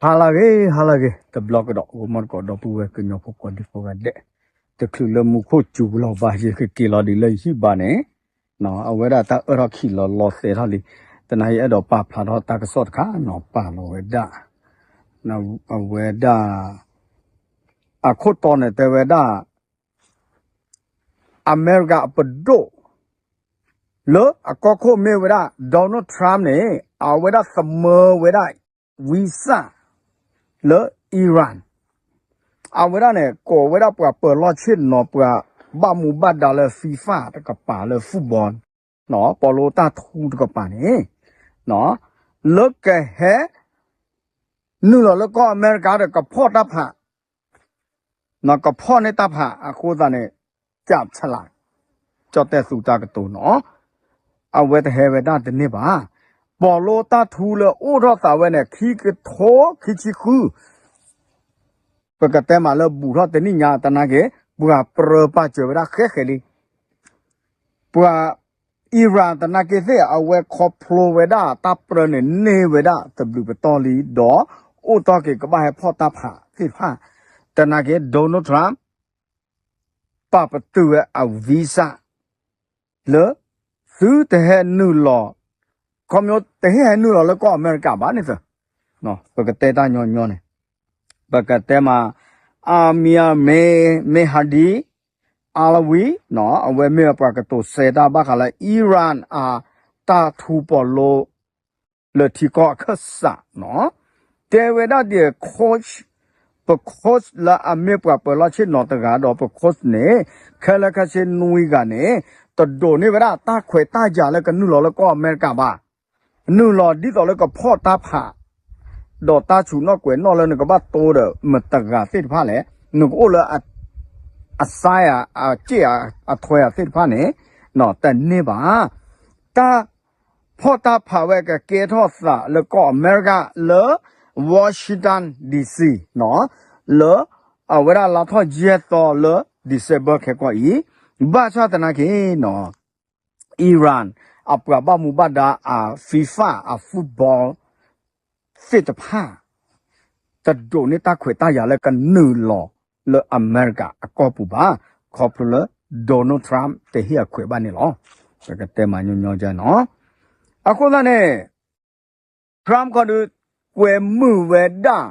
ဟါလၢအဂ့ၤ ဟါလၢအဂ့ၤ တဘျီကဒီး ဂီၤမီၢ်တကိး ဒီပုၢ်ဝဲၢ်ကညီဖိကိးဒံဖိဂၤဒဲး, တချုးလၢမူခိၣ်စူၤလီၤဘၣ် ယကက့ၤလီၤဒံးလၢယဟံၣ်ဘၣ်န့ၣ်, အဝဲဒၣ်တၢ်အၢၣ်ထီၣ်ခံးလီၤလီၤသဲးထီၣ်လံ, တနၤအံၤအဲၣ်ဒိးပာ်ဖျါထီၣ်တၢ်ကစီၣ်တခါနီၤ ပာ်လီၤဝဲဒၣ်, အဝဲဒၣ် အခိၣ်တီန့ၣ်တဲဝဲဒၣ် အမဲရကၤအပဒိၣ် လၢအကီၢ်ခိၣ်မ့ၢ်ဝဲဒၣ် Donald Trump န့ၣ် အဝဲဒၣ်သမၢဝဲဒၣ် visa လၢ Iran အဝဲဒၣ်န့ၣ် ကိးဝဲဒၣ်ပှၤပၢၤလီၢ်ဆ့ၣ်နီၤ ပှၤဘၣ်မူဘၣ်ဒါလၢ FIFA တကပၤလၢ football ပီၤလိတၢ်ထူတကပၤန့ၣ် လၢကဟဲ နုာ်လီၤလၢကီၢ်အမဲရကၤဒီးကဖီၣ်တၢ်ဖး ကဖီၣ်န့ၢ်တၢ်ဖးအဃိသတးန့ၣ် ကၠးဆလး ကၠီၣ်တဲၣ်သူတၢ်ကတိၤနီၤ, အဝဲတဟဲဝဲဒၣ်တန့ၢ်ဘၣ်. ပီၤလိတၢ်ထူလၢအိၣ်ထီၣ်သးဝဲန့ၣ် ခံကထိခံဆံဃု ပကတဲမးလၢဘူးထီၣ်တနံၣ်ညါသနာ်က့ ပှၤပြၢပာ်စၢၤဝဲဒၣ်ဃဲဃဲလံ ပှၤ Iran သနာ်က့သ့ၣ် အဝဲခီဖျိဝဲဒၣ်တၢ်ပြၢန့ၣ် န့ၢ်ဝဲဒၣ်တဘျုးပတီၢ်လံ ဒီးအိၣ်တီၢ်က့ၤကဘၣ်ဟဲဖီၣ်တၢ်ဖးသ့ၣ်တဖၣ်, သနာ်က့ Donald Trump ပာ်ပတုာ်ဝဲအ visa လၢ သုတဟဲနုာ်လီၤ ခီဖျိတဟ့ၣ်ဟဲနုာ်လီၤလၢကီၢ်အမဲရကၤဘၣ်န့ၣ်သ့ ပကတဲတၢ်ညီညီန့ၣ် ပကတဲမး Amir Mehdi Alawi အဝဲမ့ၢ်ပှၤကတိၤစဲးတၢ်ဘၣ်ဃးလၢ Iran အတၢ်ထူပီၤလိ လၢထံကီၢ်အခၢၣ်စးနီၤ, တဲဝဲဒၣ်ဒ် coach ပ coach လၢအမ့ၢ်ပှၤပၢၤလီၢ်ဆ့ၣ်နီၤတဂၤဒီးပ coach န့ၣ် ခဲလၢာ်ခဲဆ့နွံဂၤန့ၣ် တဒိးန့ၢ်ဝဲဒၣ်တၢ်ခွဲးတၢ်ယာ်လၢကနုာ်လီၤလၢကီၢ်အမဲရကၤဘၣ်, နုာ်လီၤဒ်သိးလၢကဖီၣ်တၢ်ဖး ဒီးတၢ်ဆူးနီၣ်ကွဲးနီၣ်လၢနကဘၣ်တိဒီးမတၤတဂၤသ့ၣ်တဖၣ်လဲၣ်, နကအိၣ်လၢ အစါယၤ အစ့ၣ်အထွဲယၤသ့ၣ်တဖၣ်န့ၣ် တန့ၢ်ဘၣ်. တၢ်ဖီၣ်တၢ်ဖးဝဲကကဲထီၣ်သးလၢကီၢ်အမဲရကၤလၢ Washington DC နီၤ, လၢအဝဲဒၣ်လါထီၣ်ယဲၢ်သီလၢ December ခဲကီၢ်အံၤ, ဘၣ်ဆၣ်သနာ်က့နီၤ Iran အပှၤဘၣ်မူဘၣ်ဒါအ FIFA အ football သ့ၣ်တဖၣ် တဒိးန့ၢ်တၢ်ခွဲးတၢ်ယာ်လၢကနုာ်လီၤလၢအမဲရကၤအကီၢ်ပူၤဘၣ်, ခီဖျိလၢ Donald Trump တဟ့ၣ်အခွဲးဘၣ်န့ၣ်လီၤ. ပကတဲမးညီညီကနီၤ, အဃိသတးန့ၣ် Trump ခီဒုး ကွဲမုာ်ဝဲဒၣ်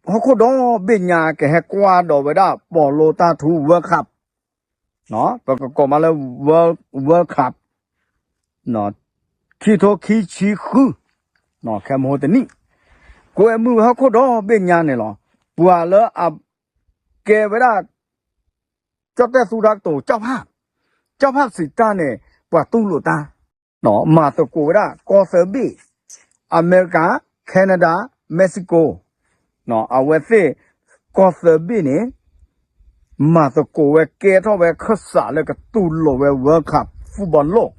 ဟီၣ်ခိၣ်ဒီဘ့ၣ်ညါ ကဟဲကွၢ်ဒီးဝဲဒၣ် ပီၤလိတၢ်ထူ World Cup ပကကိးမးလၢ World Cup ခံကထိခံဆံဃု ခဲမဟိတနံၣ်, ကွဲမုာ်ဝဲဟီၣ်ခိၣ်ဒီဘ့ၣ်ညါန့ၣ်လီၤ. ပှၤလၢအကဲဝဲဒၣ် ကၠီၣ်တဲၣ်သူတၢ်ကတိၤ ကၠီၣ်ဖၣ်, ကၠီၣ်ဖၣ်စံးတၢ်န့ၣ် ပှၤတူၢ်လိာ်တၢ် မၤသကိးဝဲဒၣ် ကီၢ်သၢဘ့ၣ်, အမဲရကၤ, Canada, Mexico, အဝဲသ့ၣ် ကီၢ်သၢဘ့ၣ်န့ၣ် မၤသကိးဝဲကဲထီၣ်ဝဲခၢၣ်စးလၢကတူၢ်လိာ်ဝဲ World Cup football လိၣ်,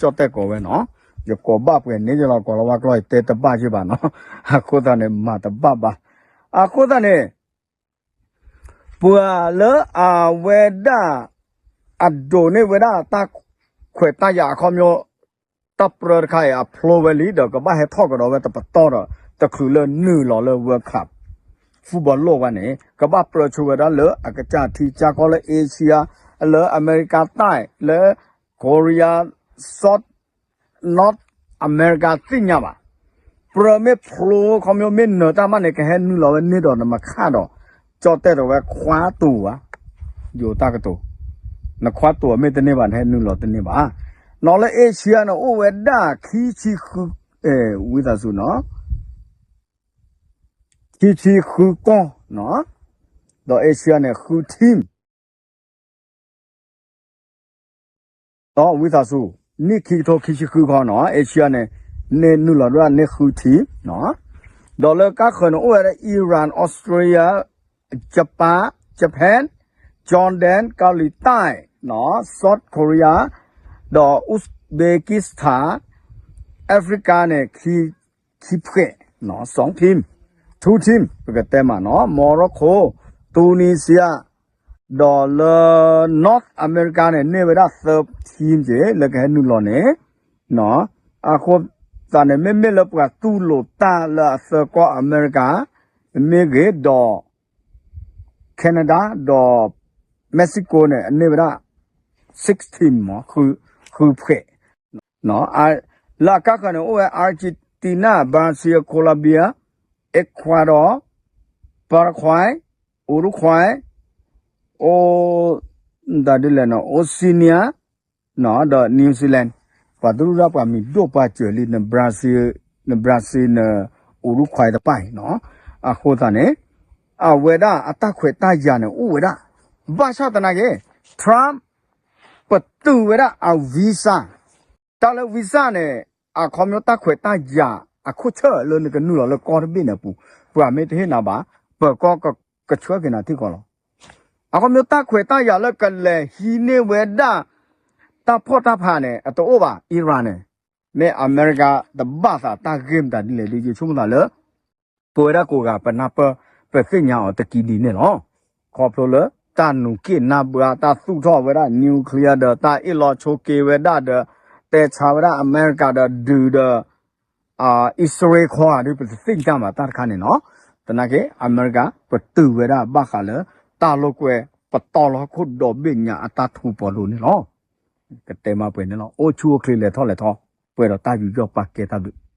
ကၠီၣ်တဲၣ်ကိးဝဲနီၤ, ယကိးဘၣ်ပှဲၤန့ၣ်ယလီၤ ကိးလီၤဝါကျီၢ် ယတဲတဘၣ်ယ့ၢ်ဘၣ်နီၤ, အဃိသတးန့ၣ် မၤတဘၣ်ဘၣ်. အဃိသတးန့ၣ် ပှၤလၢအဝဲဒၣ် အဒိးန့ၢ်ဝဲဒၣ်တၢ်ခွဲးတၢ်ယာ်အခီပညီ တၢ်ပြၢတခါအံၤ အဖျိဝဲလံဒီး ကဘၣ်ဟဲထီၣ်ကဒီးဝဲတပတီၢ်ဒီး တချုးလၢနုာ်လီၤလၢ World Cup football လိၣ်ဝဲန့ၣ် ကဘၣ်ပြၢဆိဝဲဒၣ်လၢအကစၢ်ထံကစၢ်ကီၢ်လၢ Asia လၢအမဲရကၤတၢ် လၢ Korea South North America သ့ၣ်ညါဘၣ်. ပြၢမ့ၢ်ဖျိခီမ့ၢ်မ့ၢ်နၢၤတၢ်မးန့ၣ် ကဟဲနုာ်လီၤဝဲန့ၢ်ဒီးနမၤခၣ်ဒီး ကၠီၣ်တဲၣ်ဒီးဝဲခွါတူာ်ဧါ, ယိၤတၢ်ကတိၤ, နခွါတူာ်မ့ၢ်တန့ၢ်ဘၣ် နဟဲနုာ်လီၤတန့ၢ်ဘၣ်. နီၤလၢ Asia န့ၣ် အိၣ်ဝဲဒၣ်ခံဆံဃု, ဝံသးစူၤနီၤ, ခံဆံဃုကီၢ်နီၤ, ဒီး Asia န့ၣ် ဃု team ဒီးဝံသးစူၤ နံၣ်ခံကထိခံဆံဃုခီနီၤ Asia န့ၣ် န့ၢ်နုာ်လီၤဒၣ်န့ၢ်ဃုထံးနီၤ, ဒီးလၢကါဃၢၤန့ၣ် အိၣ်ဝဲဒၣ် Iran, Australia, Japan, Japan, Jordan, ကီၤလံၢ်တၢၣ်နီၤ, South Korea, ဒီး Uzbekistan, Africa န့ၣ် ခံဖှဲး, စ team, two team ပကတဲမးနီၤ, Morocco, Tunisia, ဒီးလၢ North America န့ၣ် န့ၢ်ဝဲဒၣ်သၢ team က့ၤ လၢကဟဲနုာ်လီၤန့ၣ်, အဃိ သးန့ၣ် မ့မ့ၢ်လၢပှၤတူၢ်လိာ်တၢ်လၢအသၢကီၢ်အမဲရကၤ မ့ၢ်ဂ့ၤဒီး Canada ဒီး Mexico န့ၣ် အန့ၢ်ဝဲဒၣ် six team မး ဃုဖှဲး လၢအကါဃၢၤန့ၣ် အိၣ်ဝဲ Argentina, Brazil, Colombia, Ecuador, Paraguay, Uruguay, အိၣ် တၢ်ဒ်လဲၣ်နီၤ Oceania ဒီး New Zealand ပှၤတရူၢ်ဒၣ်ပှၤမံၤဒိၣ်ပှၤစၢၤလံ န Brazil, န Brazil န Uruguay တဖၣ်အံၤနီၤ. အဃိသတးန့ၣ် အဝဲဒၣ်အတၢ်ခွဲးတၢ်ယာ်န့ၣ် အိၣ်ဝဲဒၣ် ဘၣ်ဆၣ်သနာ်က့ Trump ပတုာ်ဝဲဒၣ်အ visa တၢ်လၢ visa န့ၣ် အခီပညီတၢ်ခွဲးတၢ်ယာ်အခိၣ်ဆၢၣ်လၢနကနုာ်လီၤလၢကီၢ်တဘ့ၣ်န့ၣ်အပူၤ ပှၤမ့ၢ်တဟ့ၣ်နၤဘၣ် ပၢၤကီၢ်ကဆှၢက့ၤနၤထံကီၢ်လီၤ. အခီပညီတၢ်ခွဲးတၢ်ယာ်လၢကလဲၤဟံးန့ၢ်ဝဲဒၣ် တၢ်ဖှီၣ်တၢ်ဖးန့ၣ် အတအိၣ်ဘၣ် Iran န့ၣ် မ့ၢ်အမဲရကၤတဘၣ်သးတၢ်ဂ့ၢ်မတၤဒ်လဲၣ်ဒီး ယဆိကမိၣ်သးလၢ ပဝဲဒၣ်ကိးဂၤပနၢ်ပၢၢ် ပသ့ၣ်ညါအီၤတကံဒံးန့ၣ်လီၤ. ခီဖျိလၢတၢ်နုာ်က့ၣ်နၢ်ဘှါ တၢ်သူၣ်ထီၣ်ဝဲဒၣ် nuclear ဒီး တၢ်အ့ၣ်လိာ်ဆိးက့ဝဲဒၣ်ဒီး တဲဆါဝဲဒၣ်အမဲရကၤဒီးဒုးဒီး အံၣ်စရ့လးခီဧါဒုး ပတသ့ၣ်ညါဘၣ်တၢ်တခါန့ၣ်နီၤ. သနာ်က့ အမဲရကၤ ပတုာ်ဝဲဒၣ်ဘၣ်ဃးလၢ တၢ်လိာ်ကွဲ ပတီၢ်လီၤဟီၣ်ခိၣ်ဒီဘ့ၣ်ညါအတၢ်ထူပီၤဒိၣ်န့ၣ်လီၤ. ကတဲမးပှဲၤန့ၣ်လီၤ. အိၣ်ဆူၣ်အိၣ်ချ့လဲၤထီၣ်လဲၤထီ ပှဲၤဒီးတၢ်ယူးယီၣ်ပာ်ကဲတၢ်ဘျုး